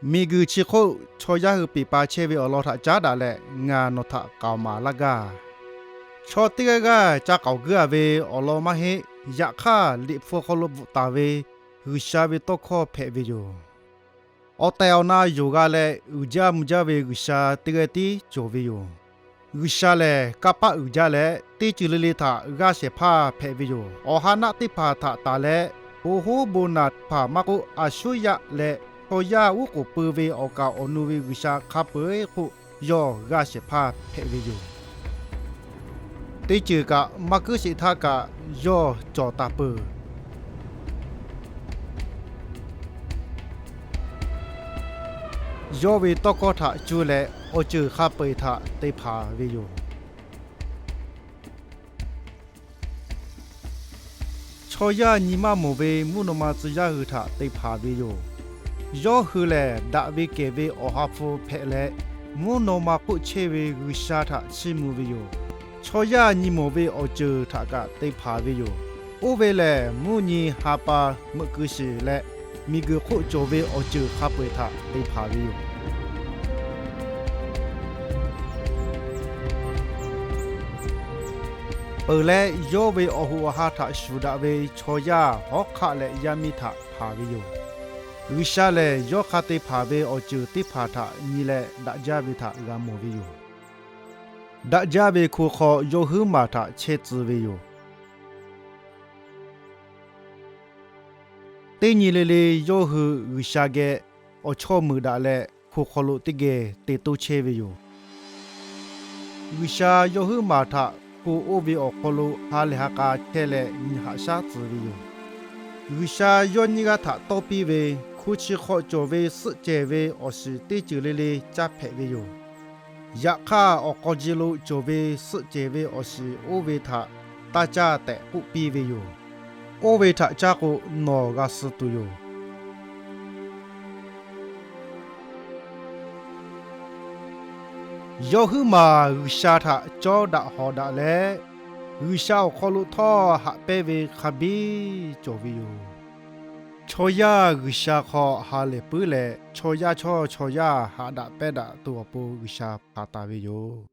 Miˬguiˬ chi hk'oˆ chaw yaˇ hui peˬ pa chehˇ ve awˬ lawn htaꞈ caˉ daꞈ leh, ngaˬ nawˬ htaꞈ k'aoˍ maˍ laˇ gaˇ. Chaw teˇ g'aˇ g'aˇ ca k'aoˍ guiˇ-a ve awˬ lawn maˇ heˆ. Yaꞈ hk'aˇ, Liꞈ hpu hk'aw lo bvuhꞈ taˍ ve G'uiˬsha ve tawˇ hkawˇ hpehꞈ ve yoˬ. Awˬ tehˬ awˬ na yonˍ g'a leh, uiˍ jaˇ mvuh jaˇ ve G'uiˬsha teˇ g'aˇ tiˉ cawˬ ve yoˬ. G'uiˬsha lehˬ, kanˇ paˆ uiˍ jaˇ leh, teˇ ceuˬ le le htaꞈ g'aˇ shehˍ hpaˇ hpehꞈ ve yoˬ. Awˬ ha naˆ teˇ hpaˍ htaꞈ taˍ leh, bon hoˉ bon naˬ teˇ hpaˍ maˇ k'oˆ, aˬ shuˉ yaˆ leh chaw yaˇ uˉ k'oˍ pui ve awˬ kaˍ awˬ nu ve G'uiˬsha hk'a peu-eˬ hk'oˆ yawˇ g'aˇ shehˍ hpaˇ hpehꞈ ve yoˬ. Teˇ ceuˬ kaꞈ maˇ kuiˉ sheˍ htaˇ kaꞈ yawˇ cawˬ taˍ peuˬ. Yawˇ ve tawˇ hkawˇ htaꞈ cuˇ leh awˬ ceuˬ hk'a peu-eˬ htaꞈ te hpanˍ ve yoˬ. Chaw yaˇ nyi maˇ mawˬ ve mvuhˇ naw ma tcuh yaˇ hui htaꞈ te hpanˍ ve yoˬ. Yawˇ hui lehˬ, daꞈ ve kehˬ ve Awˬ ha hpu hpehꞈ leh, mvuhˇ naw ma hk'oˆ chehˇ ve G'uiˬsha htaꞈ chiˇ mvuh ve yoˬ. Chaw yaˇ nyi mawˬ ve awˬ ceuˬ htaꞈ kaꞈ te hpanˍ ve yoˬ. Oˇ ve lehˬ, mvuhˇ nyi ha pa meuꞈ keu shiˍ leh, miˬguiˬ hk'oˆ cawˬ ve awˬ ceuˬ hk'a peu-eˬ htaꞈ te hpanˍ ve yoˬ. Peuˬ leh, yawˇ ve awˬ hoꞈ awˬ ha htaꞈ shuˍ daꞈ ve chaw yaˇ hawˉ hk'aˆ leh yaˇ miˇ htaꞈ hpanˍ ve yoˬ. G'uiˬsha lehˬ, yawˇ hk'a te hpanˍ ve awˬ ceuˬ teˇ hpaˍ htaꞈ nyi leh daꞈ jaˇ ve htaꞈ g'a mawˬ ve yoˬ. Daꞈ jaˇ ve hko hk'aw yawˇ huiˉ maˬ htaꞈ chehˇ tcuh ve yoˬ. Teˇ nyi le le yawˇ hui G'uiˬsha geh awˬ chawˇ muiˬ daꞈ leh, hko hk'aw lo teˇ geh te toˇ chehˇ ve yoˬ. G'uiˬsha yawˇ huiˉ maˬ htaꞈ hko oˇ ve awˬ hk'aw lo ha lehˬ ha k'a chehˇ leh nyi haꞈ shaˉ tcuh ve yoˬ. G'uiˬsha yawˇ nyiˇ g'aˇ htaꞈ tawˇ piˇ ve, hko chi hk'aw cawˬ ve suhˆ cehˬ ve awˬ shiˍ teˇ ceuˬ le le caˇ hpehꞈ ve yoˬ. Yaꞈ hk'aˇ, awˬ k'aw ji lo cawˬ ve suhˆ cehˬ ve awˬ shiˍ oˇ ve htaꞈ taˇ caˇ tehꞈ k'oˆ piˇ ve yoˬ. Oˇ ve htaꞈ caˇ k'o, nawˬ g'a suh tuˬ yoˬ. Yawˇ huiˉ maˬ G'uiˬsha htaꞈ cawˇ daꞈ hawˍ daꞈ leh, G'uiˬsha awˬ hk'aw lo htawˇ haꞈ pehnˇ ve hk'a biˇ cawˬ ve yoˬ. Chaw yaˇ G'uiˬsha hk'aw ha lehˬ puiˉ leh, chaw yaˇ chawˇ chaw yaˇ haꞈ daꞈ pehnˇ daꞈ tuˬ awˬ pon G'uiˬsha hpanˍ taˍ ve yoˬ.